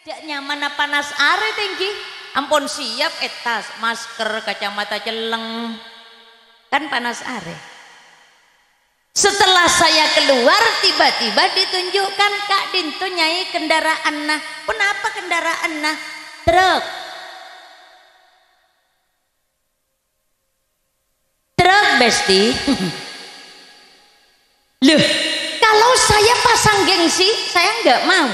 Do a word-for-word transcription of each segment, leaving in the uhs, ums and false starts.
Jhâ' nyamanna panas arè, tèngghi. Ampon siap è tas, masker, kacamata celleng. Kan panas arè. Setelah saya keluar, tiba-tiba ditunjukkan ka'dinto, Nyai, kendaraanna. Ponapa kendaraanna? Truk. Truk, Besti. Loh, kalau saya pasang gengsi, saya nggak mau.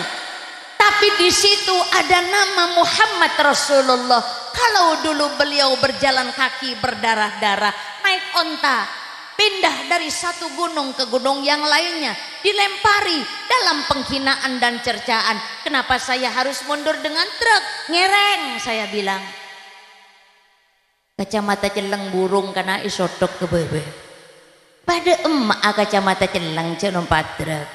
Tapi di situ ada nama Muhammad Rasulullah. Kalau dulu beliau berjalan kaki berdarah-darah, naik onta, pindah dari satu gunung ke gunung yang lainnya, dilempari dalam penghinaan dan cercaan. Kenapa saya harus mundur dengan truk? Ngereng, saya bilang. Kacamata celleng burung kana èsodhok ka bâbâ. Padâ emma'a kacamata celleng jhâ' nompa' truk.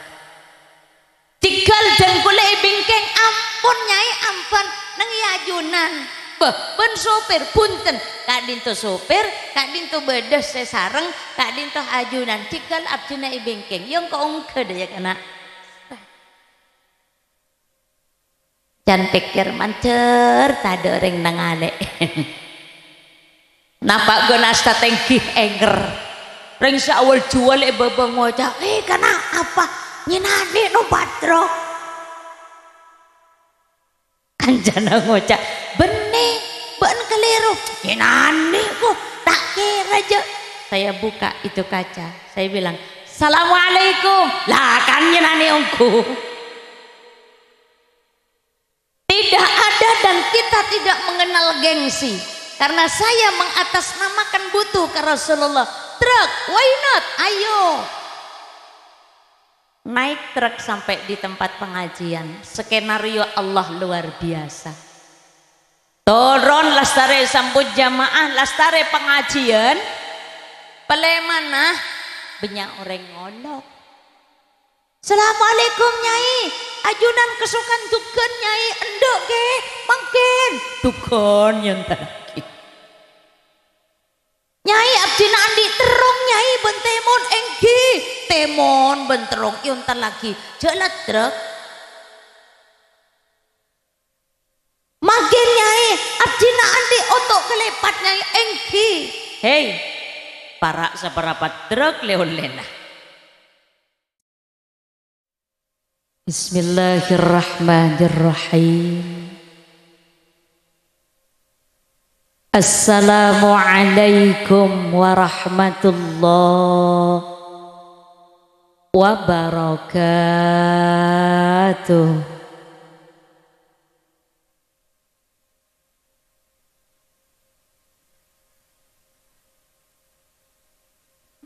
Tigal dân kulâ è bingkèng, "Ampon, Nyai, ampon, neng è ajunan." Bâh, bân sopir, "Bhunten." Ka'dinto sopir, ka'dinto bâdâ sè sareng, ka'dinto ajunan. Tigal abdhina è bingkèng, ya engko' ongghâ dâ' ya kana'. Can pèkkèr mandhâr tadâ' orèng nangalè. Napa' ghun asta tèngghi ènger. Rèng sè awal-juwal è bâbâ ngoca', "Eh, kana' apa? Nyènanè no patro." Kancana ngoca', "Bânnè, bâ'na kalèro. Nyènanè ko, ta' kèra jâ'." Saya buka itu kaca. Saya bilang, "Assalamualaikum." Lah, kan nyènanè ongghu. Tidak ada dan kita tidak mengenal gengsi. Karena saya mengatasnamakan butuh ke Rasulullah. Truk, why not? Ayo. Naik truk sampai di tempat pengajian. Skenario Allah luar biasa. Toron lastarè sambut jamaah, lastarè pengajian. Palèmanna bânnya' orèng ngolok. "Assalamualaikum, Nyai. Ajunan kasokan dhugân, Nyai." "Endâ', Kè. Mangkèn." Dhugân èyontaraghi. "Nyai, abdhina andi' terrong, Nyai, bân tèmon." "Èngghi." Tèmon bân terrong èyontaraghi. Jhâ' la truk. "Mangkèn, Nyai, abdhina andi' oto' kalèpat, Nyai." "Èngghi." Hei, para' saparapat truk lè-ollèna. Bismillahirrahmanirrahim. Assalamualaikum warahmatullahi wabarakatuh.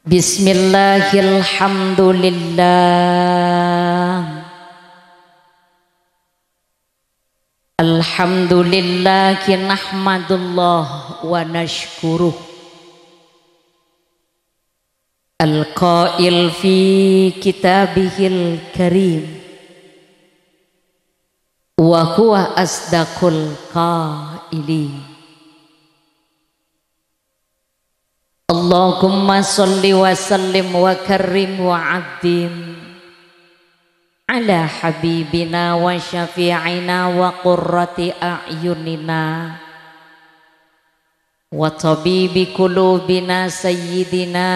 Bismillahirhamdulillah. Alhamdulillahi nahmadullah wa nashkuruh. Al-qail fi kitabihil karim, wa huwa asdaqul qailin. Allahumma shalli wa sallim wa karrim wa 'azzim ala habibina wa syafi'ina wa qurrati a'yunina wa tabibi qulubina sayyidina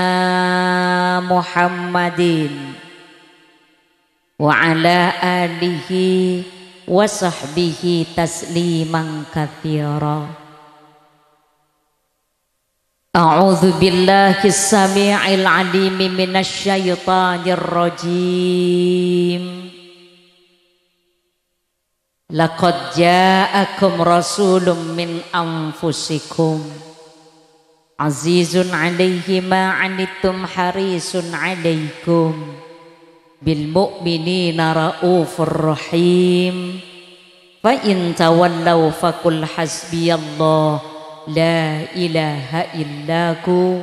Muhammadin wa ala alihi wa sahbihi tasliman katsira. A'udzu billahi samii'il 'alimi minasy syaithanir rajim. Laqad ja'akum rasulun min anfusikum, 'azizun 'alaihi ma 'anittum, harisun 'alaikum bil mu'minina raufur rahim. Fa in tawallau faqul hasbiyallah, la ilaha illa hu,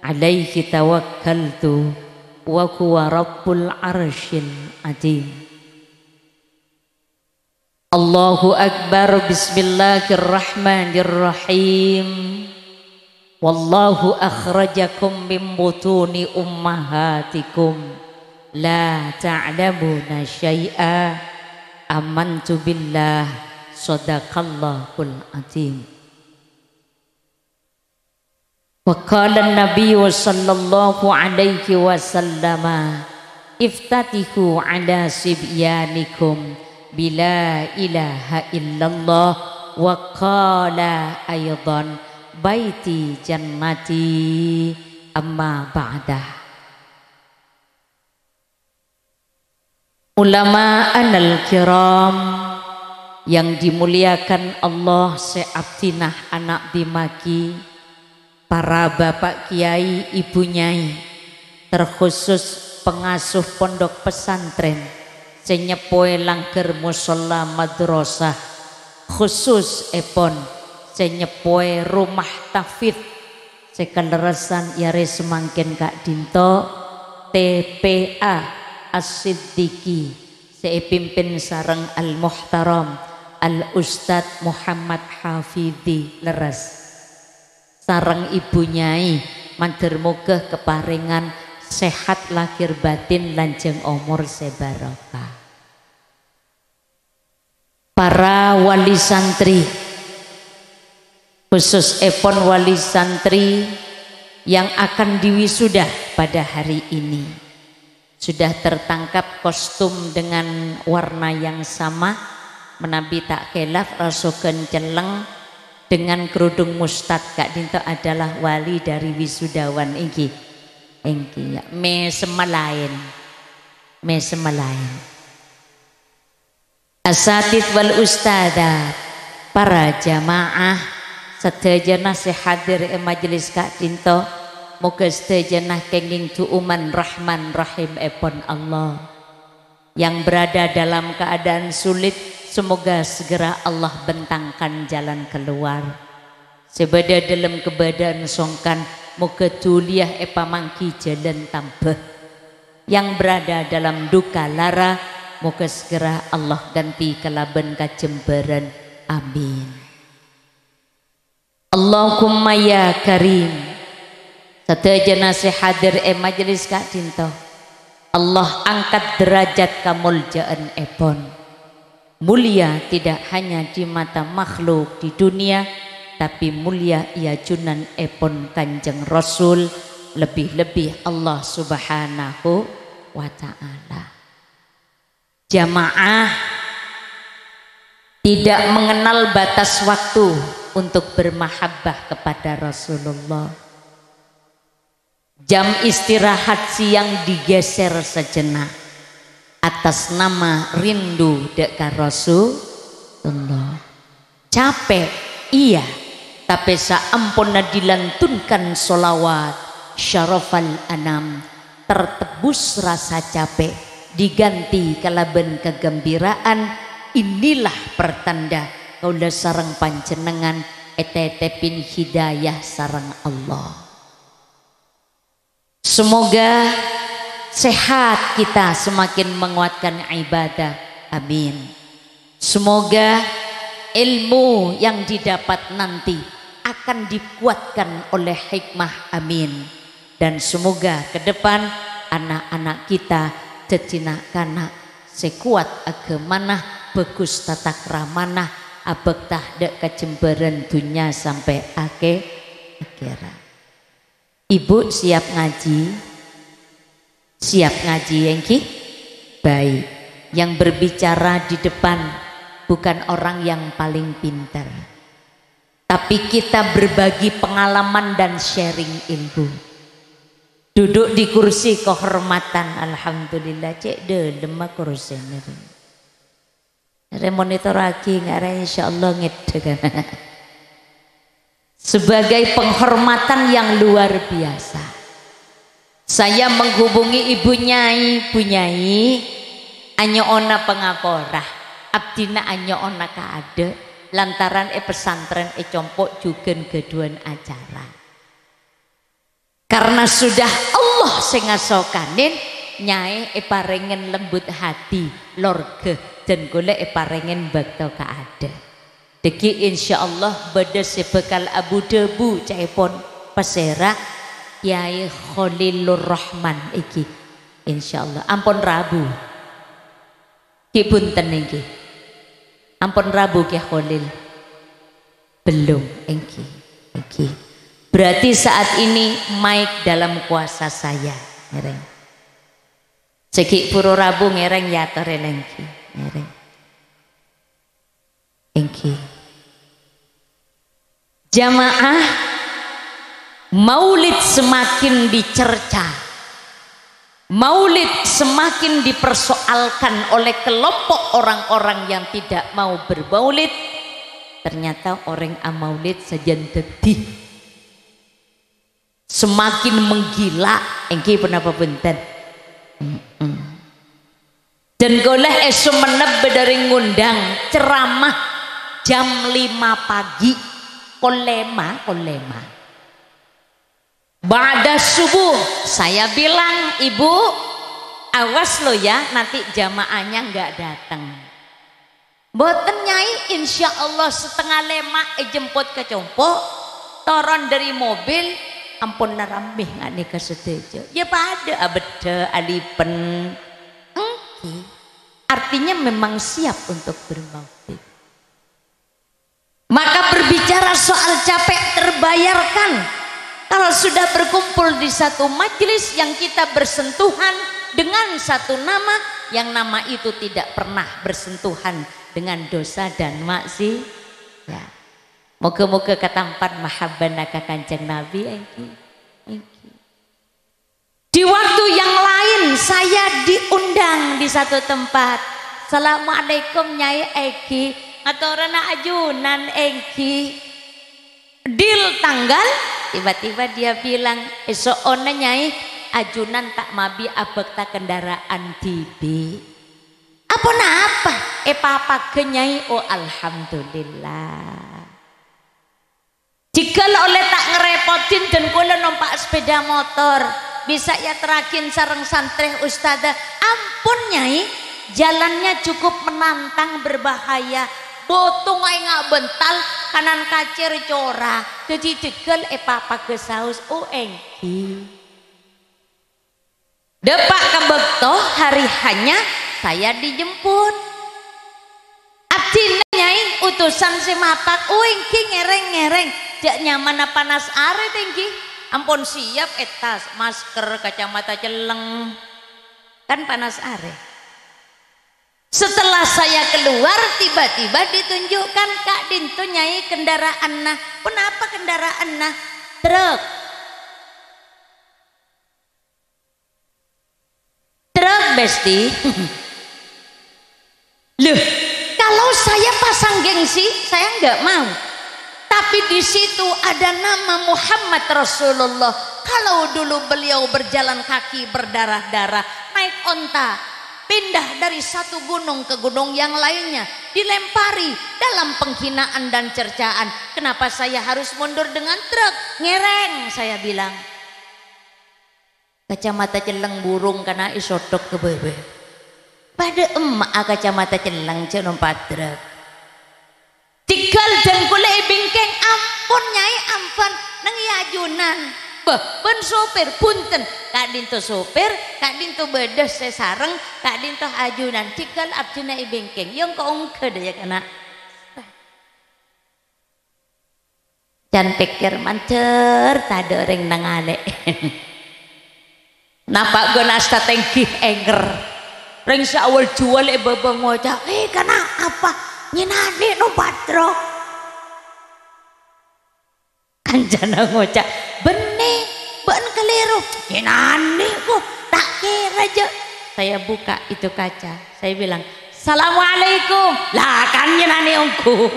'alaihi tawakkaltu, wa huwa rabbul 'arsyil 'azim. Allahu Akbar, bismillahirrahmanirrahim. Wallahu akhrajakum min butuni ummahatikum la ta'lamuna syai'a. Amantu billah, sadaqallahul adzim. Wa qala Nabiyyu sallallahu alaihi wasallama, "Iftatihu ala sibyanikum bila ilaha illallah," wa qala aidan, "Baiti jannati." Amma ba'da. Ulama'anal kiram yang dimuliakan Allah sè abdhina ana' dhimaghi, para bapak kiai, ibu nyai, terkhusus pengasuh pondok pesantren sè nyeppowè langghâr musholla madrasah, khususèpon sè nyeppowè rumah tahfidz sè kalerressan è arè samangkèn ka'dhinto, T P A As-Siddiqi, sè èpimpin sareng Al-Muhtaram Al-Ustadz Muhammad Hafidhi, lerres. Sareng Ibu Nyai, mandhâr moghâ kaparèngan sehat lahir batin lanjhâng omor sè barokah. Para wali santri, khususèpon wali santri yang akan diwisuda pada hari ini, sudah tertangkap kostum dengan warna yang sama, manabi ta' khilaf rasoghân celleng dengan kerudung mustad ka'dhinto adalah wali dari wisudawan, èngghi? Èngghi, ya. Mèsemma laèn. Mèsemma laèn. Asatidz wal ustadzat, para jamaah, sadhâjâna sè hadir è majelis ka'dhinto, moghâ sadhâjâna kèngèng du'uman Rahman Rahimèpon Allah. Yang berada dalam keadaan sulit, semoga segera Allah bentangkan jalan keluar. Sè bâdâ dâlem kabâdâ'ân songkan, moghâ dhuliyâ èpamangghi jhâlân tamba. Yang berada dalam duka lara, moghâ segera Allah ganti kalabân kajembhârân. Amin. Allahumma ya Karim. Sadhâjâna sè hadir è majelis ka'dhinto, Allah angkat derajat kamoljâ'ânèpon. Mulia tidak hanya di mata makhluk di dunia, tapi mulia è ajunanèpon Kanjeng Rasul, lebih-lebih Allah Subhanahu wa Ta'ala. Jamaah tidak mengenal batas waktu untuk bermahabbah kepada Rasulullah. Jam istirahat siang digeser sejenak atas nama rindu dâ' ka Rasulullah. Capek, iya, tapè saamponna dilantunkan sholawat syarafal anam, tertebus rasa capek, diganti kalabân kagembiraan. Inilah pertanda kaulâ sareng panjhennengngan ètètèbin hidayah sareng Allah. Semoga sehat kita semakin menguatkan ibadah. Amin. Semoga ilmu yang didapat nanti akan dikuatkan oleh hikmah. Amin. Dan semoga ke depan anak-anak kita dhâddhi na'-kana' sè kowat aghâmana, bhâghus tatakramana, abhâkta dâ' kajembhârân dhunnya sampè' akhè-, akhèrat. Ibu siap ngaji? Siap ngaji, èngghi? Baik. Yang berbicara di depan bukan orang yang paling pintar. Tapi kita berbagi pengalaman dan sharing ilmu. Duduk di kursi kehormatan, alhamdulillah, cè' dhâlemma kursina. Rè monitoraghi, ngarè insyaallah ngedhek. Sebagai penghormatan yang luar biasa, saya menghubungi Ibu Nyai, Bu Nyai, anyo'ona pangapora, abdhina anyo'ona kaadâ', lantaran è pesantren è compo' jhughân ghâdhuwân acara. Karena sudah Allah sè ngasokanin, Nyai èparèngèn lembut hati, lorghâ, dan kaulâ èparèngèn bâkto kaadâ'. Dâgghi' insyaallah bâdâ sè bhâkal abu-dhâbu ca'èpon pasèra Kyai Khalilur Rahman èngghi. Insyaallah. Ampon rabu. Ghi' bhunten èngghi. Ampon rabu, Kè Kholil? Belum, èngghi. Èngghi. Berarti saat ini mic dalam kuasa saya. Ngèrèng. Sè ghi' buru rabu ngèrèng, yâ, torè èngghi. Ngèrèng. Èngghi. Jamaah, maulid semakin dicerca. Maulid semakin dipersoalkan oleh kelompok orang-orang yang tidak mau bermaulid. Ternyata orèng amaulid sajân dhâddhi. Semakin menggila, èngghi ponapa bhunten? Mm-mm. Dan kaulâ è Sumenep bâdâ rèng ngundang ceramah jam lima pagi. Kol lèma, kol lèma. Ba'da subuh, saya bilang, "Ibu, awas lo ya, nanti jamaahnya nggak datang." "Mboten, Nyai, insya Allah setengah lèma' èjemput ka compo', toron dâri mobil, ampon la rammè nga' nèka sadhâjâ." Yâ padâ abeddhâ, alipen. Èngghi. Artinya memang siap untuk bermaulid. Maka berbicara soal capek terbayarkan. Kalau sudah berkumpul di satu majelis yang kita bersentuhan dengan satu nama, yang nama itu tidak pernah bersentuhan dengan dosa dan maksiat. Moga-moga katampan mahabbana ka Kanjeng Nabi, èngghi. Èngghi. Di waktu yang lain, saya diundang di satu tempat. "Assalamualaikum, Nyai," èngghi. "Ngatorana ajunan," èngghi. Deal tanggal, tiba-tiba dia bilang, "Èso'ona, Nyai, ajunan ta' mabi abhâkta kendaraan dhibi'." "Aponapa?" "Èpapaghâ, Nyai." "Oh, alhamdulillah." Jhâghâl ollè ta' ngarèpodhin, dân kaulâ nompa' sepeda motor. Bisa èaterraghi sareng santrè ustadzah. "Ampon, Nyai, jalannya cukup menantang, berbahaya. Botong aèngnga' bântal, kanan kacèr cora." Dhâddhi jhâghâl èpapaghâ saos, "Oh, èngghi." Dâpa' ka bâkto hari H-nya, saya dijemput. "Abdhina, Nyai, utusan sè mapak." "Oh, èngghi, ngèrèng, ngèrèng." Jhâ' nyamana panas arè, èngghi. Ampon siap è tas, masker, kacamata celleng. Kan panas arè. Setelah saya keluar, tiba-tiba ditunjukkan, "Ka'dinto, Nyai, kendaraanna." "Ponapa kendaraanna?" "Truk." Truk, Besti. Loh, kalau saya pasang gengsi, saya nggak mau. Tapi di situ ada nama Muhammad Rasulullah. Kalau dulu beliau berjalan kaki berdarah-darah, naik onta, pindah dari satu gunung ke gunung yang lainnya, dilempari dalam penghinaan dan cercaan. Kenapa saya harus mundur dengan truk? Ngèrèng, saya bilang. Kacamata celleng burung kana èsodhok ka bâbâ. Padâ emma'a kacamata celleng jhâ' nompa' truk. Jhâghâl dân kaulâ èbingkèng, "Ampon, Nyai, ampon, neng è ajunan." "Bâh, bân sopir?" "Bhunten, ka'dinto sopir, ka'dinto bâdâ sè sareng, ka'dinto ajunan." Jhâghâl abdhina èbingkèng, "Yâ, engko' ongghâ dâ', yâ, kana'." Can pèkkèr mandhâr tadâ' orèng nangalè. Napa' ghun asta tèngghi èngèr. Rèng sè awal-juwal è bâbâ ngoca', "Eh, kana' apa? Nyènanè nompa' truk." Kancana ngoca', "Bânnè, bâ'na kalèro." "Nyènanè, ko, ta' kèra jhâ'." Saya buka itu kaca. Saya bilang, "Assalamualaikum." Lah, kan nyènanè ongghu.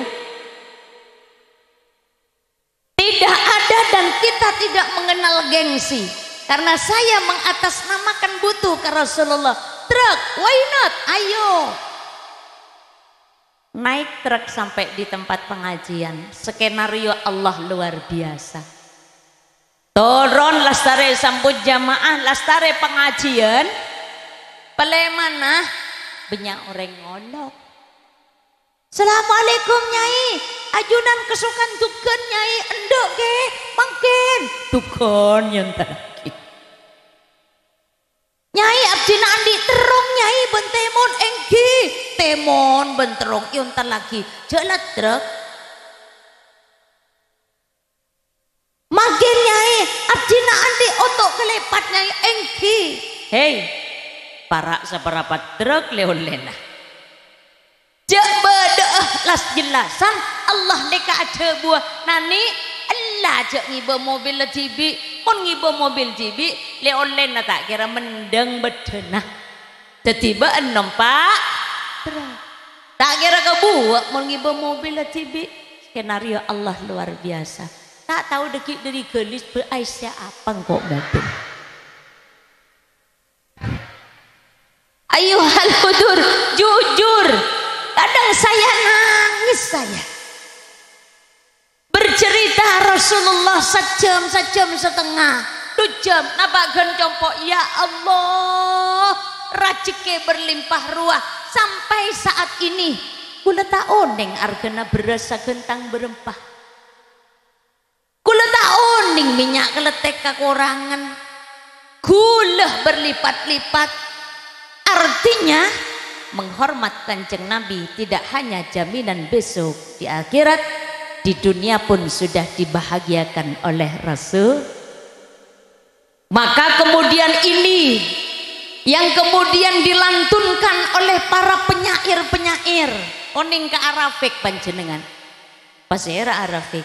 Tidak ada dan kita tidak mengenal gengsi. Karena saya mengatasnamakan butuh ke Rasulullah. Truk, why not? Ayo. Naik truk sampai di tempat pengajian. Skenario Allah luar biasa. Toron lastarè sambut jamaah, lastarè pengajian. Palèmana, bânnya' orèng ngolok. "Assalamualaikum, Nyai. Ajunan kasokan dhugân, Nyai." "Endâ', Kè. Mangkèn." Dhugân èyèntarraghi. "Nyai, abdhina andi' terrong, Nyai, bân tèmon." "Èngghi." Mon bân terrong èontallaghi, jhâ' lattrek. Maghi, Nyaè, abdhina anḍi' oto' kalèpat, Nyaè, èngghi. Hei, para' saparapat trek lè-ollèna. Jhâ' bâḍâ'â las-jellasan, Allah nèka adhâbuwâ, "Nanè', ella jhâ' ngibâ mobil dhibi'. Mon ngibâ mobil dhibi', lè-ollèna ta' kèra mendhâng bâḍâna." Dhâddhi bâ'na nompa' trek. Ta' kèra kabuwâ mon ngibâ mobil dhibi'. Skenario Allah luar biasa. Ta' tao ḍâggi' ḍâri ghâlis bâ' aèssèya apa engko' mobil. Ayyuhal hudur, jujur. Kadang saya nangis saya. Bercerita Rasulullah sajjhâm, sajjhâm setengah, du jhâm, napa' ghân compo', "Ya Allah, rajhekkè berlimpah ruah." Sampai saat ini, kaulâ ta' onèng arghâna bherrâs saghântang bârâmpa. Kaulâ ta' onèng mènnya' kalètèk kakorangan. Ghulâ berlipat-lipat. Artinya, menghormat Kanjeng Nabi tidak hanya jaminan besok di akhirat, di dunia pun sudah dibahagiakan oleh Rasul. Maka kemudian ini yang kemudian dilantunkan oleh para penyair-penyair. Onèng ka Arafik panjhennengngan. Pasèra Arafik?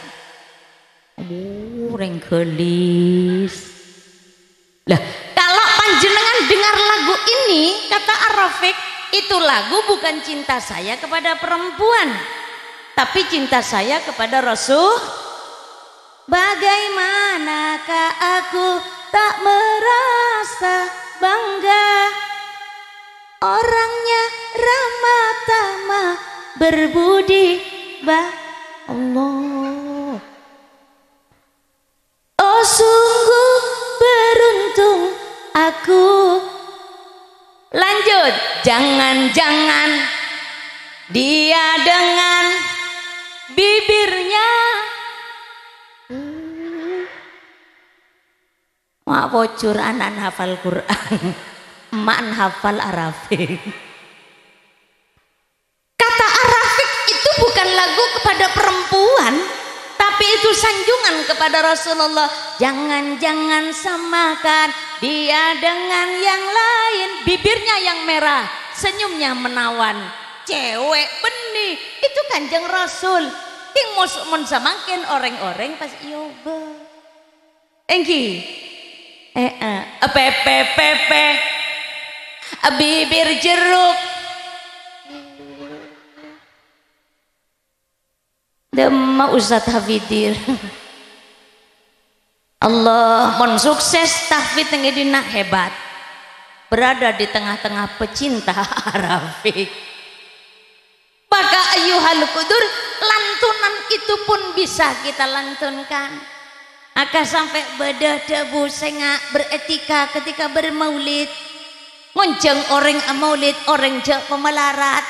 Oh, rèng ghâlis. Lah, kalau panjenengan dengar lagu ini, kata Arafik, itu lagu bukan cinta saya kepada perempuan, tapi cinta saya kepada Rasul. Bagaimanakah aku tak merasa bangga? Orangnya ramah tamah, berbudi ba-, Allah. Oh, sungguh beruntung aku. Lanjut, jangan-jangan dia dengan bibirnya. Mak pojhur ana'na hafal Qur'an. Emma'na hafal Arafik. Kata Arafik itu bukan lagu kepada perempuan, tapi itu sanjungan kepada Rasulullah. Jangan-jangan samakan dia dengan yang lain, bibirnya yang merah, senyumnya menawan. Cewek bânnè, itu Kanjeng Rasul. Kèng mos-, mon samangkèn orèng-orèng pas èobâ. Èngghi. Eh, eh. Pepe, pepe. Bibir jeruk. Dâmma Ustadz Hafidin. Allah, mon sukses tahfidz neng è dinna' hebat. Berada di tengah-tengah pecinta Arafik. Maka ayyuhal hudur, lantunan itu pun bisa kita lantunkan. Maka sampè' bâḍâ dhâbu sènga' beretika ketika bermaulid. Ngonjhâng orèng amaulid, orèng jhâ' pamalarat.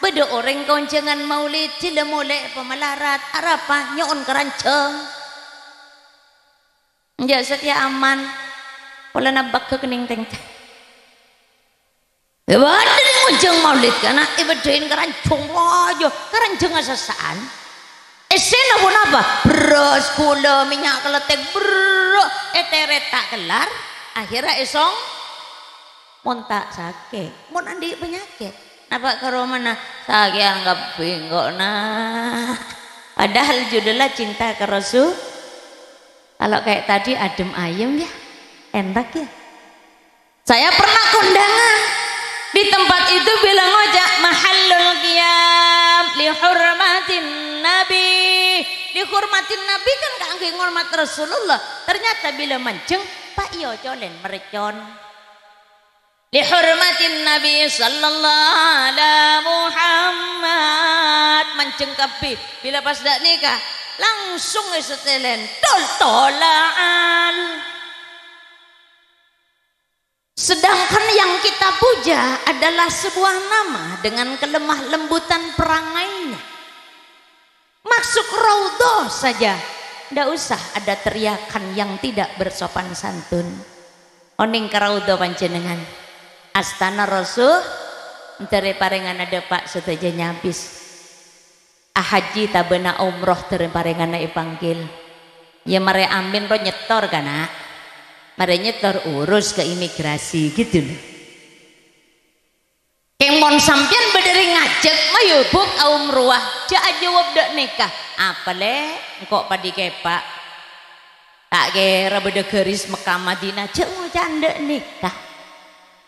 Bâḍâ orèng konjhângan maulid, jhâ' la molè pamalarat, arapa nyo'on karanjhâng. Enjâ' satèya aman, polana bâgghâ kennèng tèngka. Bâḍâ ngonjhâng maulid kana, èbâḍâin karanjhâng rajâ, karanjhângnga sassa'an. Èssèna ponapa? Bherrâs, ghulâ, mènnya' kalètèk, berrâ', ètèrèt ta' kellar, akhèrra èsong. Mon ta' sakè', mon anḍi' panyakèt, napa' ka romana, "Sakè'an kabbhi engko', Na'." Padahal judulnya cinta ka Rasul. Kalau kayak tadi adem ayem ya, enak ya. Saya pernah kondangan di tempat itu bilang ngoca' mahallul qiyam li hurmatin nabi. Dihormatin Nabi kan kaangghuy ngormat Rasulullah. Ternyata bila manjeng, Pak, iyo, colen merecon. Li hurmatin Nabi sallallahu ala Muhammad. Manjeng kabbhi. Bila pas dak nikah, langsung esetelen. Tol-, tola'an. Sedangkan yang kita puja adalah sebuah nama dengan kelemah lembutan perangainya. Masuk raudhah saja, ndak usah ada teriakan yang tidak bersopan santun. Oneng ka raudhah panjenengan. Astana Rasul, Èntar èparèngana dâpa' sadhâjâ nyabis. Ahajji tabâna umroh èntar èparèngana èpanggil. Ya marè amin ro nyetor, kana'. Marè nyetor urus ke imigrasi, gitu loh. Kèng mon sampèyan bâdâ rèng ngajhâk, mayu buk aumrowa, jhâ' ajâwâb dâ' nèka. Apa, Lè'? Engko' padhi kèpa'. Ta' kèra bâdâ garis Mekkah Madinah, jhâ' ngoca'an dâ' nèka.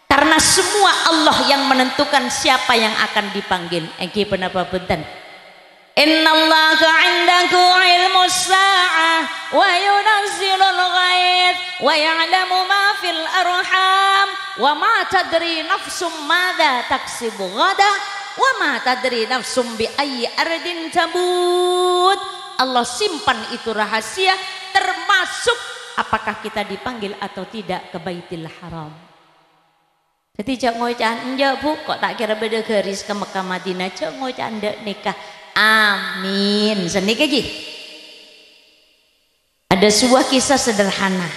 Karena semua Allah yang menentukan siapa yang akan dipanggil. Èngghi ponapa bhunten? Innallaha 'indahu 'ilmus sa'ah wa yunazzilul ghaits wa ya'lamu ma fil arham wa ma tadri nafsum madza taksibu ghada wa ma tadri nafsum bi ayyi ardin tamut. Allah simpan itu rahasia, termasuk apakah kita dipanggil atau tidak ke Baitul Haram. Dhâddhi jhâ' ngoca'an, "Enjâ', Bu, ko' ta' kèra bâdâ garis ka Mekkah Madinah," jhâ' ngoca'an dâ' nèka. Amin. Sanèka ghi. Ada sebuah kisah sederhana,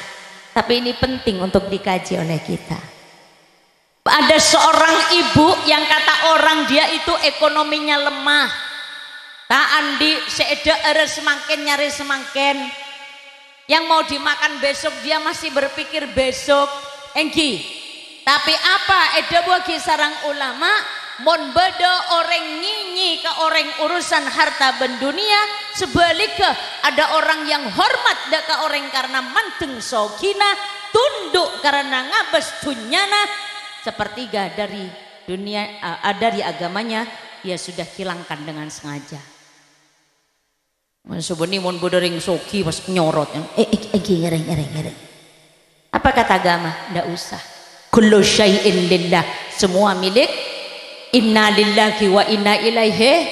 tapi ini penting untuk dikaji oleh kita. Ada seorang ibu yang kata orang dia itu ekonominya lemah. Ta' andi' sè èdhâ'ârâ samangkèn nyarè samangkèn. Yang mau dimakan besok, dia masih berpikir besok. Èngghi. Tapè apa èdhâbuwâghi sareng ulama, mon bâdâ orèng ngènyè ka orèng urusan harta bân dunia, sebaliknya ada orang yang hormat dâ' ka orèng karena mandeng sogina, tunduk karena ngabâs dhunnyana, sepertiga dari dunia, eh, dari agamanya, dia sudah hilangkan dengan sengaja. Mon sabânnè mon bâdâ rèng soghi pas nyorot, eh, eh, eh, ngèrèng, ngèrèng, ngèrèng. Apa kata agama? Ndak usah. Kullu syai'in lillah. Semua milik inna lillahi wa inna ilaihi.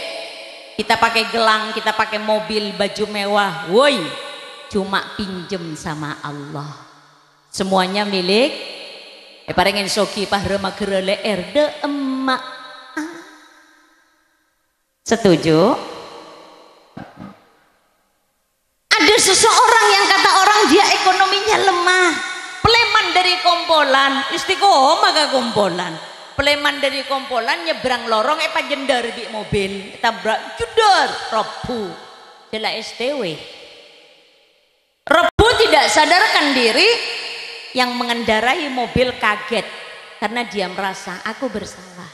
Kita pakai gelang, kita pakai mobil, baju mewah. Woi, cuma pinjem sama Allah. Semuanya milik. Eh, parèngèn soghi pahrâ maghârâ lè'èr dâ' emma'. Setuju? Ada seseorang yang kata orang dia ekonominya lemah. Peleman dari Kompolan, istiqomah ka Kompolan. Peleman dari Kompolan nyebrang lorong, eh, pajendar bi' mobil, tabrak, jedar, robbhu. Jela S T W. Robbhu tidak sadarkan diri, yang mengendarai mobil kaget karena dia merasa, "Aku bersalah."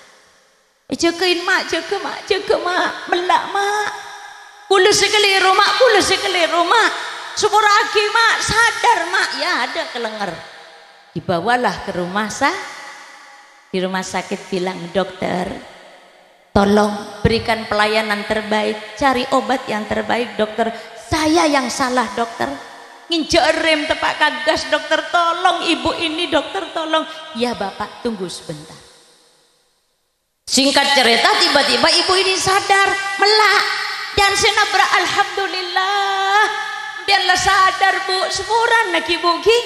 "Eh, jâgâin, Ma', jâgâ, Ma', jâgâ, Ma', mella', Ma'. Kaulâ sè kalèro, Ma', kaulâ sè kalèro, Ma'. Sapora'aghi, Ma', sadar, Ma'." Ya, ada kelengger. Dibawalah ke rumah sa-, di rumah sakit bilang, "Dokter, tolong berikan pelayanan terbaik, cari obat yang terbaik, Dokter. Saya yang salah, Dokter. Ngènjhâ'â rem teppa' ka gas, Dokter. Tolong ibu ini, Dokter, tolong." "Ya, Bapak, tunggu sebentar." Singkat cerita, tiba-tiba ibu ini sadar, mella'. Dan sè nabrak, alhamdulillah. Sampèyan la sadar, Bu. Saporana ghi, Bu, ghi.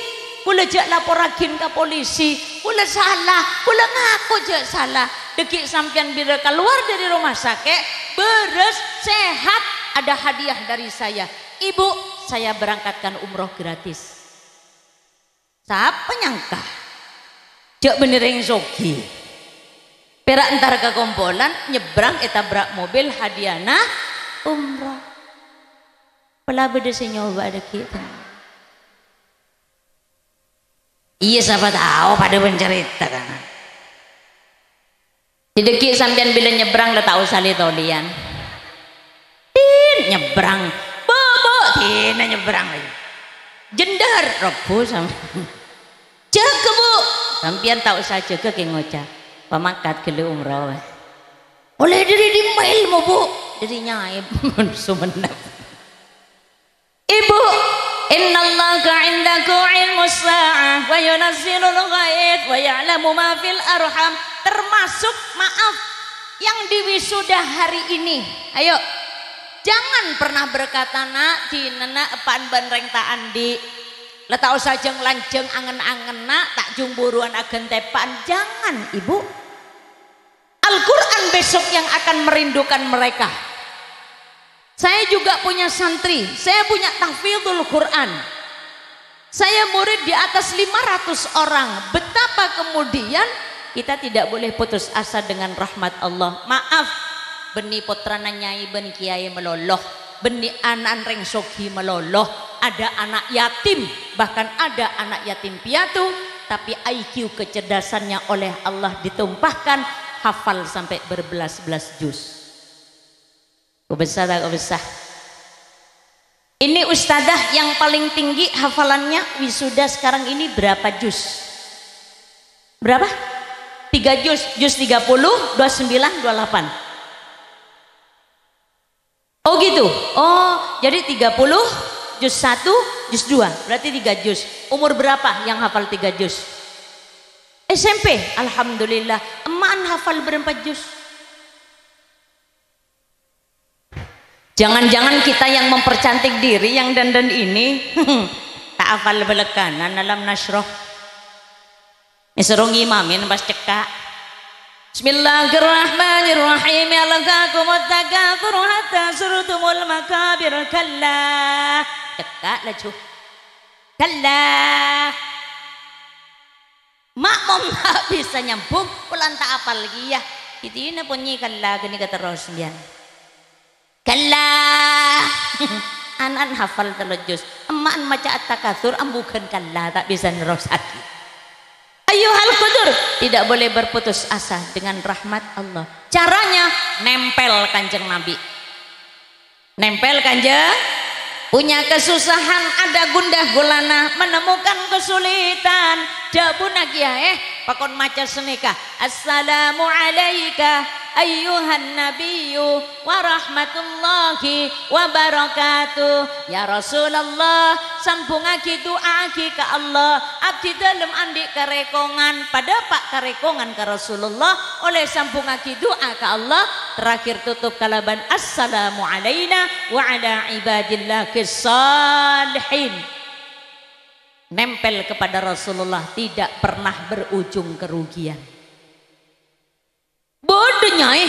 Kaulâ jhâ' laporraghin ka polisi. Kaulâ sala. Kaulâ ngako jhâ' sala. Dhâggi' sampèyan bilâ kalowar dâri rumah sakè', bârâs, sehat, ada hadiah dari saya. Ibu, saya berangkatkan umroh gratis. Sapa nyangka? Jhâ' bânnè rèng soghi. Pèra' entar ka Kompolan, nyebrang ètabrak mobil, hadiana umroh. Pola bâdâ sè nyoba dhâggi'. Iyâ, sapa tao padâ pancarèta, kan? Dhâggi' sampèyan bilâ nyebrang la ta' osa lè-tolèyan. Din, nyebrang. Bu, Bu, dina nyebrang lagi. Jendar, robbhu sam-, "Jâgâ, Bu." Sampèyan ta' osa jâgâ, kè ngoca', "Pamangkat ghellâ' umroh." Ollè dâri dimma èlmo, Bu? Dâri nyaè Sumenep. Ibu, innallaha indahu ilmus sa'ah wa yunazzilul ghaits wa ya'lamu ma fil arham. Termasuk, maaf, yang diwisuda hari ini. Ayo, jangan pernah berkata, "Nak, dinana eppa'na bân rèng ta' andi'." La ta' osa jâng-lanjâng angen-angen, Nak, ta' jung buruan aghântèpa'an. Jangan, Ibu. Al-Quran besok yang akan merindukan mereka. Saya juga punya santri, saya punya tahfidhul Quran. Saya murid di atas lima ratus orang. Betapa kemudian Kita tidak boleh putus asa dengan rahmat Allah. Maaf, bânnè pottrana nyai bân kiyaè malolo, bânnè ana'na rèng soghi malolo, ada anak yatim, bahkan ada anak yatim piatu, tapi I Q kecerdasannya oleh Allah ditumpahkan, hafal sampai berbelas-belas juz. Kobâsa ta' kobâsa? Ini ustadzah yang paling tinggi hafalannya, wisuda sekarang ini berapa juz? Berapa? Tiga juz, juz tiga puluh, dua sembilan, dua delapan. Oh gitu. Oh, jadi tiga puluh, juz satu, juz dua. Berarti tiga juz. Umur berapa yang hafal tiga juz? S M P. Alhamdulillah. Emma'an hafal berempat juz? Jangan-jangan kita yang mempercantik diri yang dandan ini. Ta' hafal bâlâkana Alam Nasyrah. Èsoro ngimami pas cekka'. Bismillahirrahmanirrahim. Alhaakumut takatsur hatta zurtumul maqabir. Kalla. Cekka' laju. Kalla. Makmum ta' bisa nyambung, polana ta' apal kèya. Dhina bânnè kalla ghânèka terros sampèyan. Kalla. Ana'na hafal tello juz. Emma'na maca At-Takatsur, ambu ghân kalla, ta' bisa nerrossaghi. Ayyuhal qudur, tidak boleh berputus asa dengan rahmat Allah. Caranya, nempel Kanjeng Nabi. Nempel Kanjeng, punya kesusahan, ada gundah gulana, menemukan kesulitan, dhâbuna kiyaè, pakon maca sanèka, "Assalamu alaika ayyuhan nabiyyu wa rahmatullahi wa barakatuh." Ya Rasulullah, sambhungngaghi du'aaghi ka Allah, abdhi dhâlem andi' karèkongan, padâpa' karèkongan ka Rasulullah, ollè sambhungngaghi du'a ka Allah, terakhir tutup kalabân, "Assalamu alaina wa ala ibadillahis shalihin." Nempel kepada Rasulullah tidak pernah berujung kerugian. Bâdâ, Nyaè.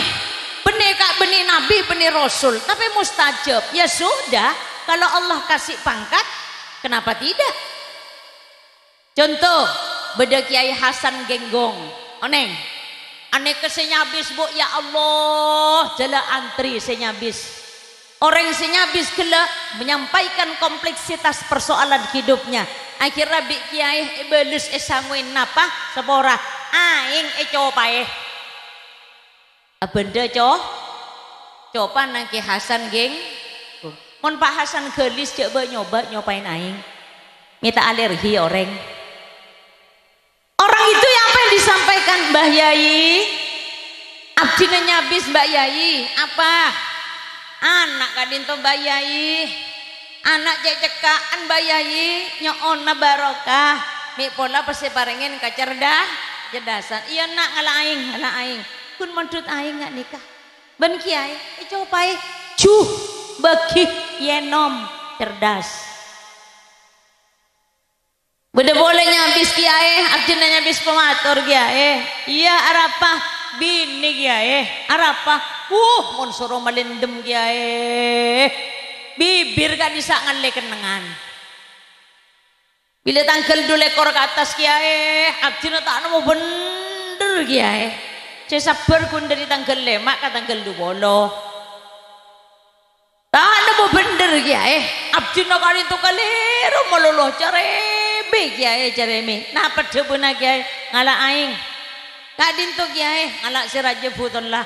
Bânnè ka-, bânnè nabi, bânnè rasul, tapè mustajab. Ya sudah, kalau Allah kasih pangkat, kenapa tidak? Conto, bâdâ Kiai Hasan Genggong. Onèng? Anèka sè nyabis, Bu, ya Allah, jhâlâ antri sè nyabis. Orèng sè nyabis ghellâ' menyampaikan kompleksitas persoalan hidupnya. Akhirnya bi' kiyaè èbâles èsangowè napa? Sapora. Aèng ècopaè. Abândhâ co-, copana Kè Hasan, ghi. Mon Pak Hasan ghâlis, jhâ' bâ-nyoba nyopaè aèng. Mè' ta' alergi orèng. Orang itu ya apa yang disampaikan, Mbah Yai? Abdhina nyabis, Mbah Yai. Apa? Ana' ka'dinto, Mbah Yai. Ana' cè' cekka'an, Mbah Yai. Nyo'ona barokah. Mè' pola pas èparèngè kacerda-, cerdasan. Iyâ, Na', ngala' aèng, ngala' aèng. Ghun mondhut aèng nga' nèka. Bân kiyaè, ècopaè. Ju, bâghi, ènom. Cerdas. Bâdâ polè nyabis kiyaè, abdhina nyabis pamator kiyaè. Iyâ, arapa? Binè kiyaè. Arapa? Wuh, mon soro malèndem kiyaè. Bibir ka'dissa' ngallè kennengngan. Bilâ tangghâl dhu lèkor ka attas kiyaè, abdhina ta' nemmo bhendher kiyaè. Sè sabbhâr ghun dâri tangghâl lèma' ka tangghâl dhu polo. Ta' nemmo bhendher, Kiyaè. Abdhina ka'dinto kalèro malolo, carèmè, Kiyaè, carèmè. Napa dhâbuna, Kiyaè? Ngala' aèng. Ka'dinto, Kiyaè, ngala' sè rajâ, Bu, ton la.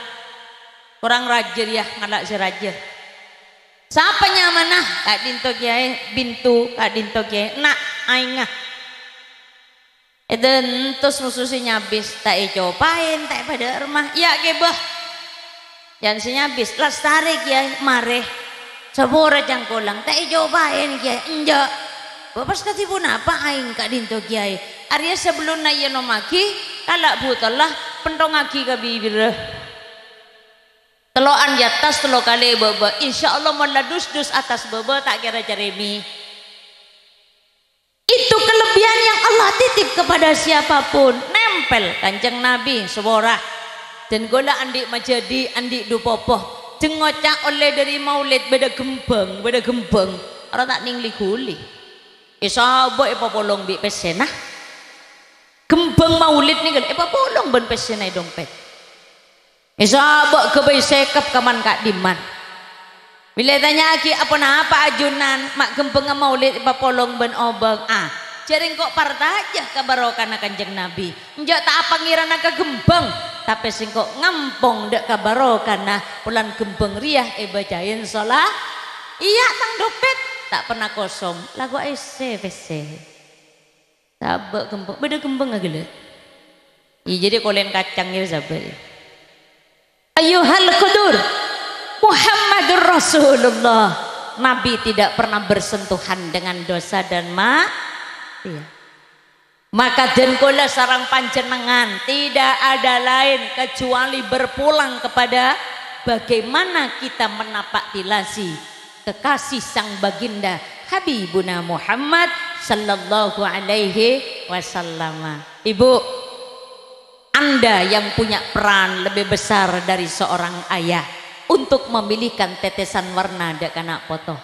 Korang rajâ rèya, ngala' sè rajâ. Sapa nyamana? Ka'dinto, Kiyaè. Bintu, ka'dinto, Kiyaè. Na', aèngnga. Èdântos moso sè nyabis, ta' ècopaè, ta' èpadâ'âr, ma. Iyâ, kèbâ. Jhân sè nyabis, lastarè, Kiyaè, marè. Sapora cangkolang, ta' ècopaè, Kiyaè, enjâ'. Bâ' pas kadhi ponapa aèng ka'dinto, Kiyaè? Arèya sabellunna ènomaghi, kala' Bu, ton la, pentongngaghi ka bibirra. Tello'an è attas tello kalè bâbâ. Insyaallah, mon la dus-dus attas bâbâ, ta' kèra carèmè. Itu kelebihan yang Allah titip kepada siapapun. Nèmpèl Kanjeng Nabi, sapora. Dan kaulâ andi' majâdi, andi' dhu popo. Jhâng ngoca' ollè dâri maulid bâdâ ghembhâng, bâdâ ghembhâng. Ora ta' nèng li-ghuli. Èsabâ' èpapolong bi' pèssèna. Kembhâng maulid nèka èpapolong bân pèssèna è dompèt. Èsabâ' ghâbây sèkep kaman ka'dimman. Bilâ ètanya'aghi, "Aponapa ajunan ma' kembhângnga maulid èpapolong bân obâng?" Ah, jhâ' rèng engko' parcajâ ka barokana Kanjeng Nabi. Enjâ' ta' apangèranna ka kembhâng, tapè sèngko' ngampong dâ' ka barokana, polana kembhâng rèya èbâcaè sola-, iyâ, tang dompèt ta' pernah kosong, lagghu' èssè pèssè. Sabâ' kembhâng, bâdâ kembhângnga ghellâ'. Iyâ, jadi kolèn kacang ya sabâ'. Ayyuhal qudur, Muhammadur Rasulullah. Nabi tidak pernah bersentuhan dengan dosa dan maksiat. Maka dân kaulâ sareng panjhennengngan tidak ada lain kecuali berpulang kepada bagaimana kita menapaktilasi kekasih sang baginda Habibuna Muhammad sallallahu alaihi wasallam. Ibu, Anda yang punya peran lebih besar dari seorang ayah untuk memilihkan tetesan warna dâ' kana' poto.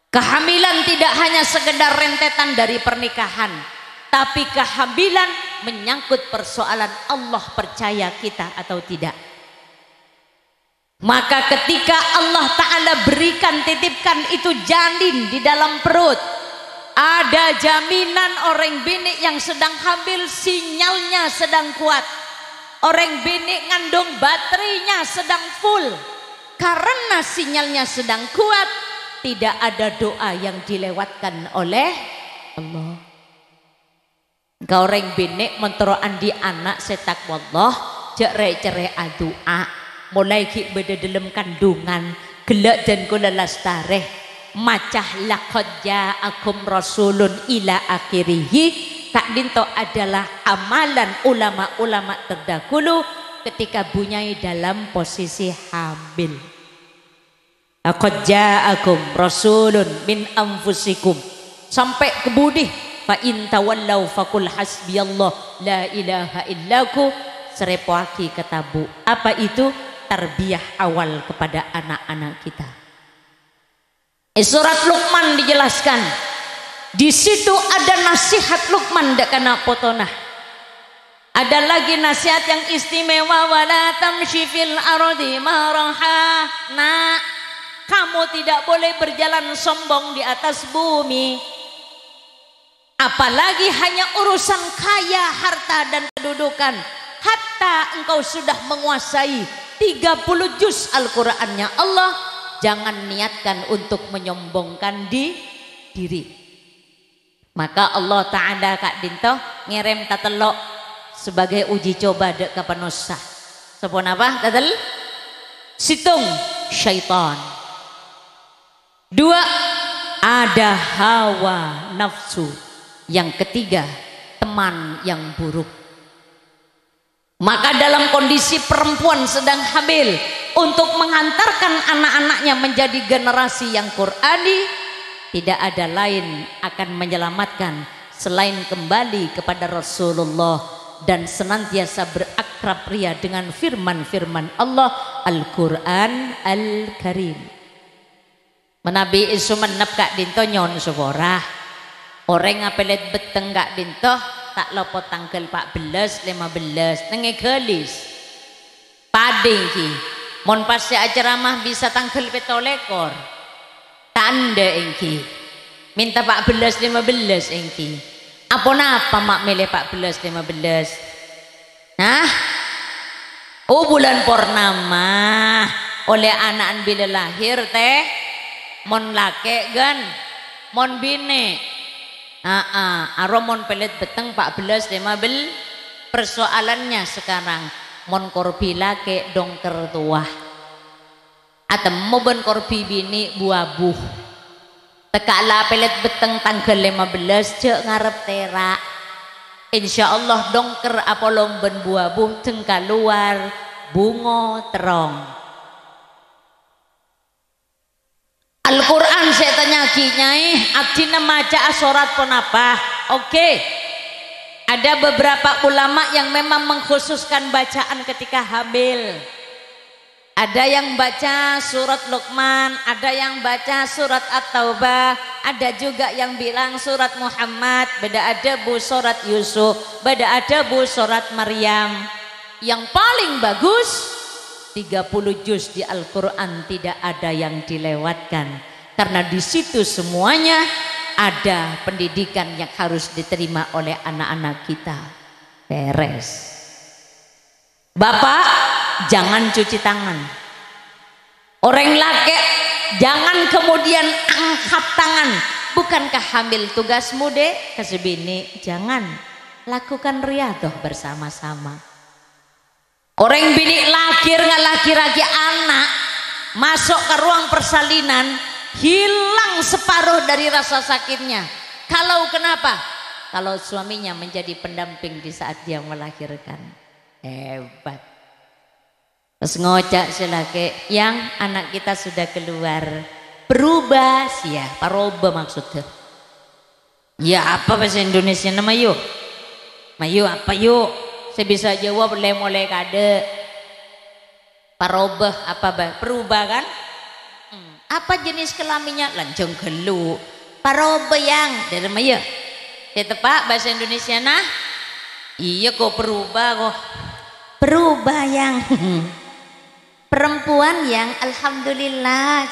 Kehamilan tidak hanya sekedar rentetan dari pernikahan, tapi kehamilan menyangkut persoalan Allah percaya kita atau tidak. Maka ketika Allah Ta'ala berikan, titipkan itu janin di dalam perut, ada jaminan orèng binè' yang sedang hamil sinyalnya sedang kuat. Orèng binè' ngandung baterainya sedang full. Karena sinyalnya sedang kuat, tidak ada doa yang dilewatkan oleh Allah. Ka orèng binè' mon terro andi' ana' sè taqwallah, jhâ' rè-cerrè adu'a. Molaè ghi' bâdâ dâlem kandungan, ghellâ' dân kaulâ lastarè maca laqad ja'akum rasulun ila akhirih. Ka'dinto adalah amalan ulama-ulama terdahulu ketika bunyai dalam posisi hamil. Laqad ja'akum rasulun min anfusikum. Sampè' ka budi, "Fa in tawallau faqul hasbiyallah la ilaha illaku." Serrèpoaghi ka tabu'. Apa itu? Tarbiyah awal kepada anak-anak kita. È surat Luqman dijelaskan, di situ ada nasihat Luqman dâ' kana' potona. Ada lagi nasihat yang istimewa, "Wala tamshi fil ardi maraha." Nak, kamu tidak boleh berjalan sombong di atas bumi. Apalagi hanya urusan kaya, harta, dan kedudukan. Hatta engkau sudah menguasai tiga puluh juz Al-Qur'annya Allah, jangan niatkan untuk menyombongkan di-, diri. Maka Allah Ta'ala ka'dinto ngèrèm tatello' sebagai uji coba dâ' ka panossa. Saponapa? Tatel-, sèttong, syaitan. Dua, ada hawa nafsu. Yang ketiga, teman yang buruk. Maka dalam kondisi perempuan sedang hamil, untuk mengantarkan anak-anaknya menjadi generasi yang Qur'ani, tidak ada lain akan menyelamatkan selain kembali kepada Rasulullah dan senantiasa berakrab ria dengan firman-firman Allah, Al-Qur'an Al-Karim. Manabi è Songennep ka'dinto nyo'on sapora. Orèng apèlèt betteng ka'dinto ta' lopot tangghâl pa' bellâs, lèma bellâs, neng è Galis. Padâ èngghi, mon pas sè aceramah bisa tangghâl pètto lèkor. Ta' endâ' èngghi. Mènta pa' bellâs, lèma bellâs èngghi. Aponapa ma' mèlè pa' bellâs, lèma bellâs? Hah? Oh, bulân pornama. Ollè ana'na bilâ lahèr, tè. Mon lakè', ghân. Mon binè'. Aa, aro mon pèlèt betteng pa' bellâs, lèma bel-, persoalannya sekarang, mon korbi lakè' dongker towa. Atemmo bân korbi binè' bu-abu. Tekka' la pèlèt betteng tangghâl lèma bellâs, jhâ' ngarep tèra'. Insyaallah dongker apolong bân bu-abu jhâng kalowar bhunga terrong. Al-Qur'an sè ètanya'aghi, "Nyai, abdhina maca'a sorat ponapa?" Oke. Ada beberapa ulama yang memang mengkhususkan bacaan ketika hamil. Ada yang baca surat Luqman, ada yang baca surat At-Taubah, ada juga yang bilang surat Muhammad, bâdâ adhâbu surat Yusuf, bâdâ adhâbu surat Maryam. Yang paling bagus, tiga puluh juz di Al-Quran tidak ada yang dilewatkan. Karena di situ semuanya ada pendidikan yang harus diterima oleh anak-anak kita. Beres. Bapak, jangan cuci tangan. Orang laki, jangan kemudian angkat tangan. Bukankah hamil tugasmu, Dek? Kata binè, jangan. Lakukan riyadhah bersama-sama. Orang binè lahir, ngalahiraghi anak, masuk ke ruang persalinan, hilang separuh dari rasa sakitnya. Kalau kenapa? Kalau suaminya menjadi pendamping di saat dia melahirkan. Hebat. Pas ngoca' sè lakè', "Yang, anak kita sudah keluar." Berubah, sih ya, paroba maksudnya. Ya, apa bahasa Indonesiana, mayu? Mayu apa, yu? Sè bisa jawab lè-molè kadâ'. Paroba apa, Bah? Berubah, kan? Hmm. Apa jenis kelaminnya? Lanjhâng ghâllu. Paroba, Yang. Dâremma, ya? Sè teppa' bahasa Indonesiana? Iya, kok berubah, kok. Berubah, Yang. Perempuan, Yang, alhamdulillah.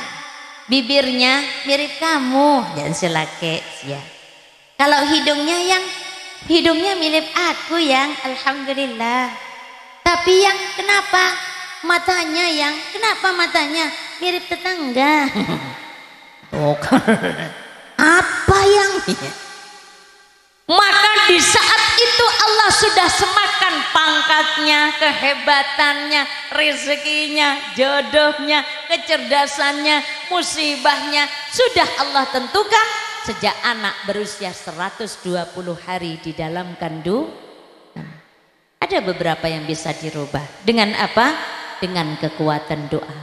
Bibirnya mirip kamu, jhâ' sè lakè', ya. Kalau hidungnya, Yang, hidungnya mirip aku, Yang, alhamdulillah. Tapi, Yang, kenapa matanya, Yang, kenapa matanya mirip tetangga? Tuh. Apa, Yang? Maka di saat itu Allah sudah semakan pangkatnya, kehebatannya, rezekinya, jodohnya, kecerdasannya, musibahnya. Sudah Allah tentukan sejak anak berusia seratus dua puluh hari di dalam kandung. Ada beberapa yang bisa dirubah. Dengan apa? Dengan kekuatan doa.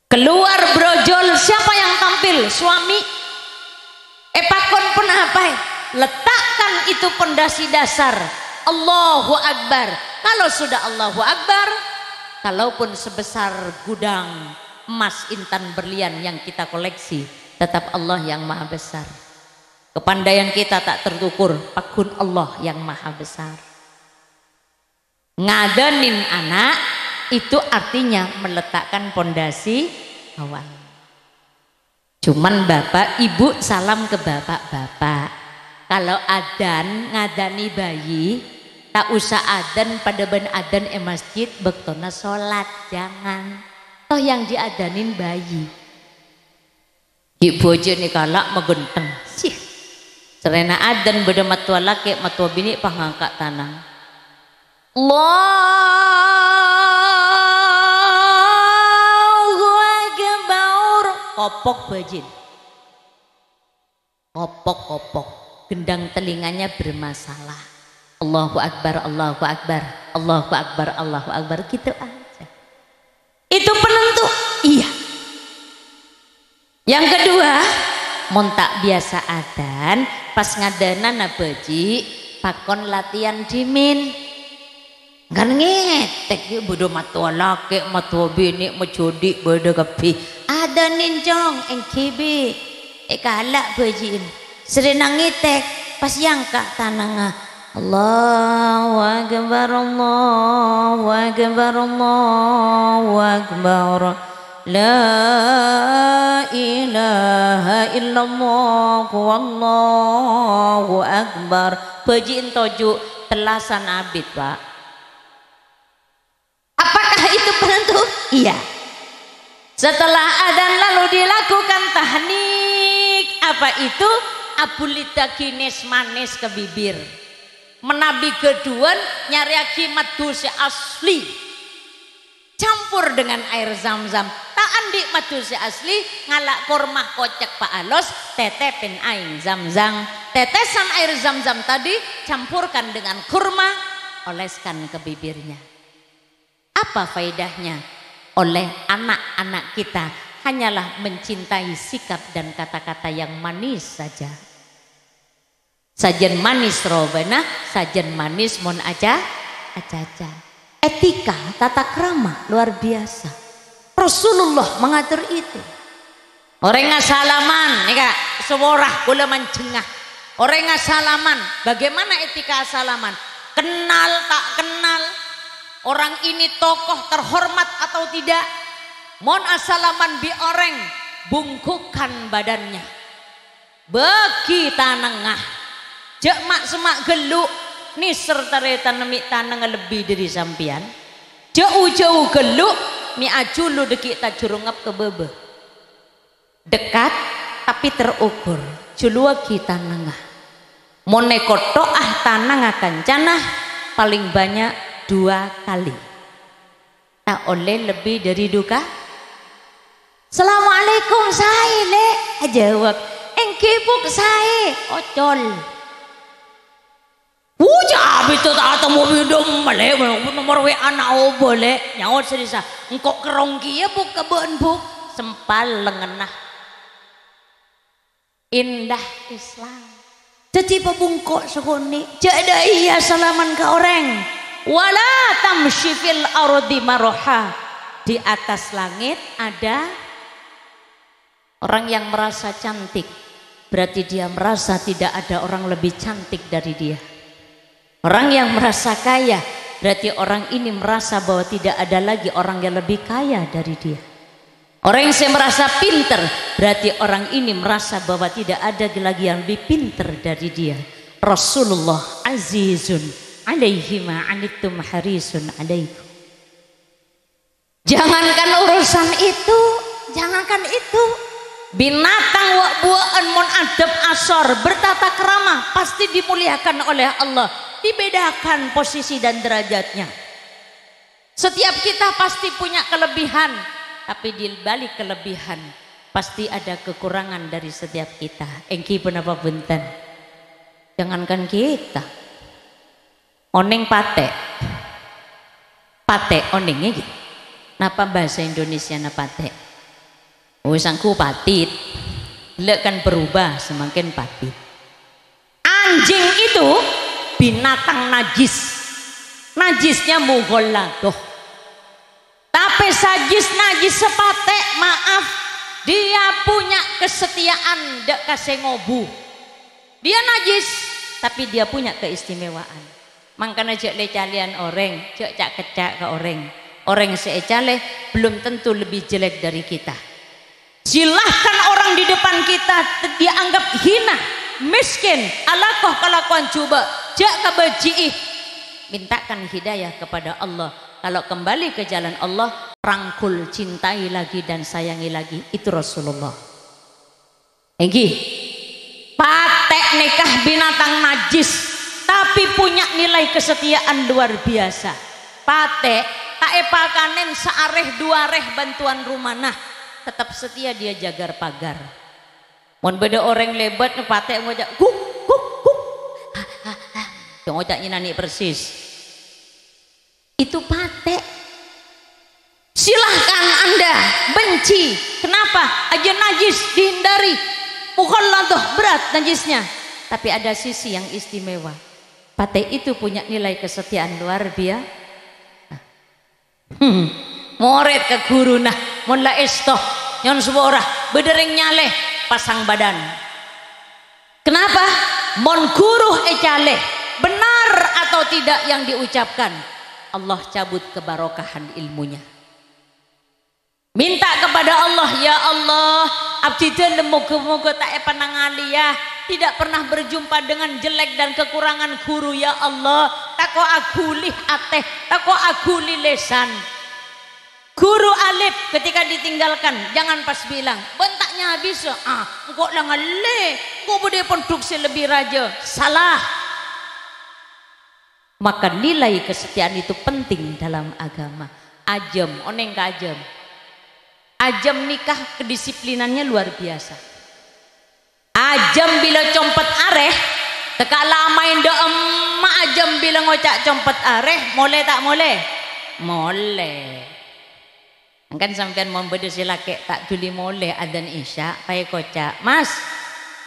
Keluar brojol, siapa yang tampil? Suami. Èpakon pon apa? Letakkan itu pondasi dasar. Allahu Akbar. Kalau sudah Allahu Akbar, kalaupun sebesar gudang emas intan berlian yang kita koleksi, tetap Allah yang maha besar. Kepandaian kita tak terukur, paggun Allah yang maha besar. Ngadanin anak itu artinya meletakkan pondasi awal. Cuman bapak ibu salam ke bapak-bapak. Kalau adan ngadani bayi, tak usah adan padâ bân adan è masjid bâktona sholat, jangan. Toh yang diadanin bayi. Ghi' bhâjâna kala' maghânteng. Sih. Sarrèna adan bâdâ mattowa lakè', mattowa binè' pas ngangka' tanang. Allahu Akbar. Kopok bhâjina. Kopok-kopok. Gendang telinganya bermasalah. Allahu Akbar, Allahu Akbar, Allahu Akbar, Allahu Akbar. Gitu aja. Itu penentu. Iya. Yang kedua, mon ta' biyasa adan, pas ngadanana bhâji', pakon latihan dhimèn. Kan ngètèk, yâ, bâdâ mattowa lakè', mattowa binè', majhudhi', bâdâ kabbhi. Adanin, Cong, èngghi, Bi'. Èkala' bhâji'na. Sarrèna ngètèk, pas èyangka' tanangnga. Allahu Akbar, Allahu Akbar, Allahu Akbar. La ilaha illallah, wallahu akbar. Bhâji'na toju' tellasan abit, Pak. Apakah itu penentu? Iya. Setelah adan lalu dilakukan tahnik. Apa itu? Abulidaghi nès-manès ka bibir. Manabi ghâdhuwân nyarèyaghi maddhu sè asli. Campur dengan air zam-zam. Ta' andi' maddhu sè asli, ngala' korma kocèk paalos, tètèpèn aèng zam-zam. Tetesan air zam-zam tadi campurkan dengan kurma, oleskan ke bibirnya. Apa faedahnya? Oleh anak-anak kita hanyalah mencintai sikap dan kata-kata yang manis saja. Sajân manis robâna, sajân manis mon aca-, acaca. Etika, tata krama luar biasa. Rasulullah mengatur itu. Orèng asalaman, nèka, sowara kaulâ manjhengnga. Orèng asalaman, bagaimana etika asalaman? Kenal tak kenal, orang ini tokoh terhormat atau tidak? Mon asalaman bi' orèng, bungkukkan badannya. Bâgi tanangnga. Jhâ' ma'-semma' ghâllu, nèser tarètanna mè' tanangnga lebbi dhâri sampèyan. Jhâ' u-jhâu ghâllu, mè' ajhulu dhâggi' tajhurungngep ka bâbâ. Dekat, tapi terukur. Jhuluwâghi tanangnga. Mon èkottho'a tanangnga kancana, paling banyak dua kali. Ta' ollè lebbi dhâri duka. "Assalamualaikum, saè, Lè'?" Ajâwâb, "Èngghi, Bu', saè." Ocol. "Wuh, jhâ' abit ta' atemmo bidhâmma, Lè'? Nomor W A-na obâ, Lè'?" Nyaot sè dhisa, "Engko' kerrong kèya, Bu', ka bâ'na, Bu'." Sempal lengngenna. Indah Islam. Dhâddhi pabungko' sakonè', jhâ' dâ' iyâ salaman ka orèng. "Wala tamshi fil ardi maraha." Di atas langit ada orang yang merasa cantik, berarti dia merasa tidak ada orang lebih cantik dari dia. Orang yang merasa kaya, berarti orang ini merasa bahwa tidak ada lagi orang yang lebih kaya dari dia. Orang yang merasa pinter, berarti orang ini merasa bahwa tidak ada lagi yang lebih pinter dari dia. Rasulullah azizun alaihi ma anittum harisun alaikum. Jangankan urusan itu, jangankan itu. Binatang wa'-buwa'an mon adab asor, bertata krama, pasti dimuliakan oleh Allah. Dibedakan posisi dan derajatnya. Setiap kita pasti punya kelebihan, tapi di balik kelebihan pasti ada kekurangan dari setiap kita. Èngghi ponapa bhunten? Jangankan kita. Onèng patè'. Patè' onèng iki. Napa bahasa Indonesiana patè'? Oh, sangghu patit. Lè' kan berubah, semakin patit. Anjing itu binatang najis. Najisnya mughalladoh. Tapè sajis-najis sè patè', maaf, dia punya kesetiaan dâ' ka sè ngobu. Dia najis, tapi dia punya keistimewaan. Mangkana jhâ' lè-calèyan orèng, jhâ' ca'-kecca' ka orèng. Orèng sè ècalè belum tentu lebih jelek dari kita. Silahkan orang di depan kita te-, dianggap hina, miskin, alako kalakowan jhubâ', jhâ' kabâji'i. Mintakan hidayah kepada Allah. Kalau kembali ke jalan Allah, rangkul, cintai lagi dan sayangi lagi. Itu Rasulullah. Èngghi. Patè' nèka binatang najis, tapi punya nilai kesetiaan luar biasa. Patè' ta' èpakanèn saarè duarè bân towan romana, tetep setia dia jagar pagar. Mon bâdâ orèng lèbât, patè' ngoca', "Guk, guk, guk." Ngoca' nyènanè persis. Itu patè'. Silahkan Anda benci. Kenapa? Aja najis, dihindari. Mughalladoh, berat najisnya. Tapi ada sisi yang istimewa. Patè' itu punya nilai kesetiaan luar biasa. Hmm. Morèd ka ghuruna, mon la èsto, nyo'on sapora, bâdâ rèng nyalè, pasang badan. Kenapa? Mon ghuru ècalè, benar atau tidak yang diucapkan, Allah cabut kebarokahan ilmunya. Minta kepada Allah, "Ya Allah, abdhi dhâlem moga-moga ta' èpanangalèya, tidak pernah berjumpa dengan jelek dan kekurangan guru, ya Allah. Tako' aghuli atè, tako' aghuli lèsan." Guru alif ketika ditinggalkan, jangan pas bilang, "Bân ta' nyabis, ah, engko' la ngallè, engko' bâdâ è pondhuk sè lebbi rajâ." Salah. Maka nilai kesetiaan itu penting dalam agama. Ajâm, onèng ka ajâm. Ajâm nèka kedisiplinannya luar biasa. Ajâm bilâ compet arè, teka' la maèn dâ' emma' ajâm bilâ ngoca' compet arè, molè ta' molè? Molè. Mangkana sampèyan mon bâdâ sè lakè' ta' dhuli molè adzan Isya, paèkoca', "Mas,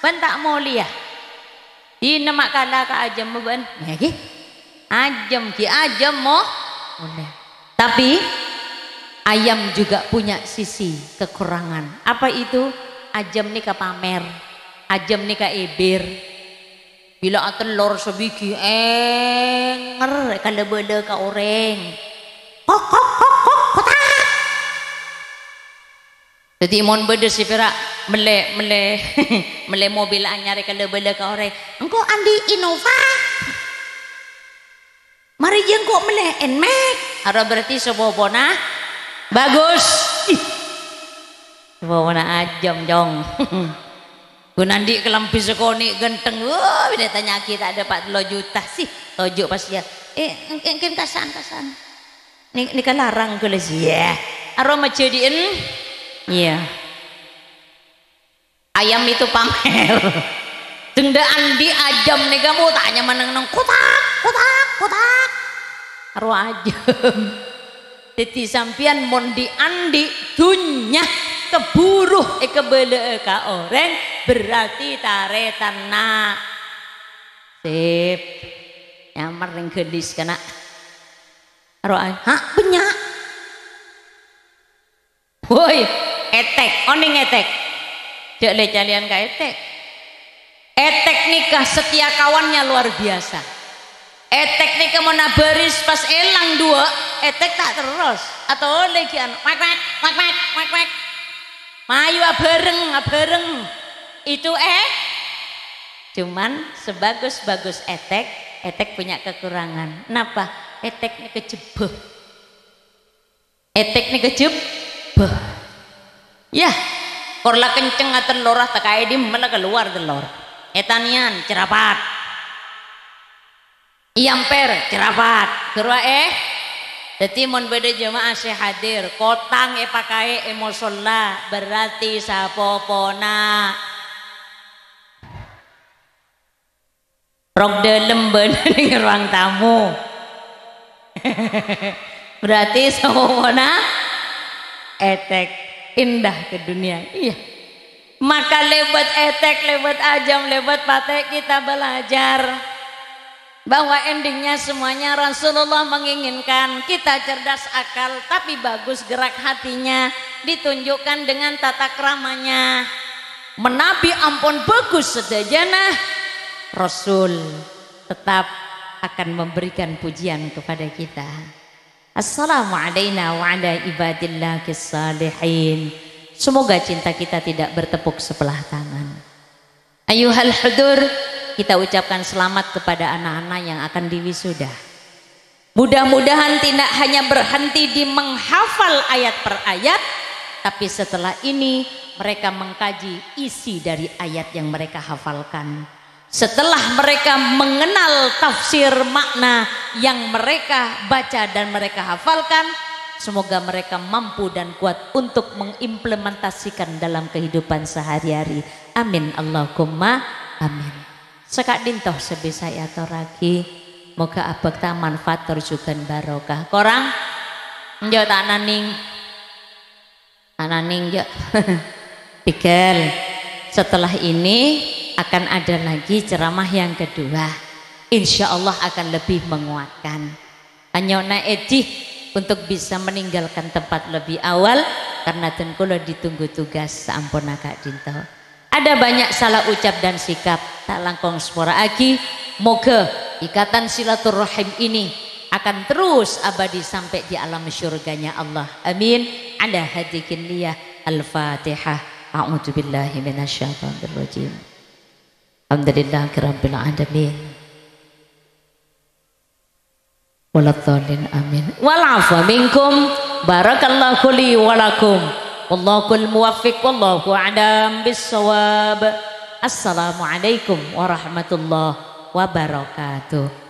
bân ta' molèya?" Dinah ma' kala ka ajâm bân, "Ngghi, ajâm, ghi ajâm, mo." Ollè. Tapi, ayam juga punya sisi kekurangan. Apa itu? Ajâm nèka pamer. Ajâm nèka èbir. Bilâ atellor sabighi, ènger, èkala-bâlâ ka orèng. Kok, kok, kok, kok, kotak. Dhâddhi, mon bâdâ sè pèra' mellè, mellè, mellè mobil anyar èkala-bâlâ ka orèng, "Engko' andi' Innova? Marè jâ engko' mellè Nmax." Arowa berarti sapopona bagus. Ih. Sapopona ajâm, Cong. Ghun andi' kalambhi sakonè' ghântheng. Wah, bilâ ètanya'aghi ta' dâpa' tello juta sih. Toju' pas iyâ. Eh, èng-, èng-, èngkèn kasa'an, kasa'an. Ni-, nèka larang ghâllu sih, yâ. Arowa majâdhi'ân. Iyâ. Ayam itu pamer. Dhâng dâ' andi' ajâm nèka, bu, ta' nyaman neng-neng. Kotak, kotak, kotak. Arowa ajâm. Dhâddhi sampèyan mon dhi'-andi' dhunnya kabhuru èkabâlâ'â ka orèng, berarti tarètanna. Sip. Nyamar neng ghâlis kana'. Arowa, ha, bânnya'. Woi, ètèk, onèng ètèk. Jhâ' lè-calèyan ka ètèk. Ètèk nèka setia kawannya luar biasa. Ètèk nèka mon abhâris pas èlang duwâ', ètèk ta' terros. Atolè ghi' anu, wak, wak, wak, wak, wak, wak. Mayu abhâreng, abhâreng. Itu, eh. Cuman sebagus-bagus ètèk, ètèk punya kekurangan. Napa? Ètèk nèka jebbhâ. Ètèk nèka jebbhâ. Yah, kor la kenceng atellorra ta' kaè dimma la kalowar tellor. Ètanèyan, cerapat. Èampèr, cerapat. Ghâruwa, eh. Dhâddhi, mon bâdâ jemaah sè hadir, kotang èpakaè è mosolla, berarti sapopona. Rok dâlem bâdâ neng ruang tamu. Berarti sapopona ètèk, indah ke dunia. Iya. Maka lèbât ètèk, lèbât ajâm, lèbât patè' kita belajar bahwa endingnya semuanya Rasulullah menginginkan kita cerdas akal, tapi bagus gerak hatinya, ditunjukkan dengan tata kramanya. Manabi ampon bagus sadhâjâna, Rasul tetap akan memberikan pujian kepada kita. Assalamu alaina wa ala ibadillahis salihin. Semoga cinta kita tidak bertepuk sebelah tangan. Ayuhal hudur, kita ucapkan selamat kepada anak-anak yang akan diwisuda. Mudah-mudahan tidak hanya berhenti di menghafal ayat per ayat, tapi setelah ini mereka mengkaji isi dari ayat yang mereka hafalkan. Setelah mereka mengenal tafsir makna yang mereka baca dan mereka hafalkan, semoga mereka mampu dan kuat untuk mengimplementasikan dalam kehidupan sehari-hari. Amin, Allahumma amin. Saka'dinto sè bisa èatorraghi, moghâ abhâkta manfaat tor jhughân barokah. Korang? Enjâ' ta' nanèng. Ta' nanèng, jâ'. Tinggal. Setelah ini akan ada lagi ceramah yang kedua. Insya Allah akan lebih menguatkan. Anyo'ona èdhi untuk bisa meninggalkan tempat lebih awal karena dân kaulâ ditunggu tugas saamponna ka'dinto. Ada banyak salah ucap dan sikap, ta' langkong sapora'aghi. Moghâ ikatan silaturrahim ini akan terus abadi sampai di alam syurganya Allah. Amin. Ala hadhihi niyah. Al-Fatihah. A'udzubillahi minasyaitonirrajim. Alhamdulillahirabbil alamin. Waladdallin, amin. Wal afwa minkum. Barakallahu li wa lakum. Wallahul muwaffiq, wallahu a'lam bissawab. Assalamualaikum warahmatullahi wabarakatuh.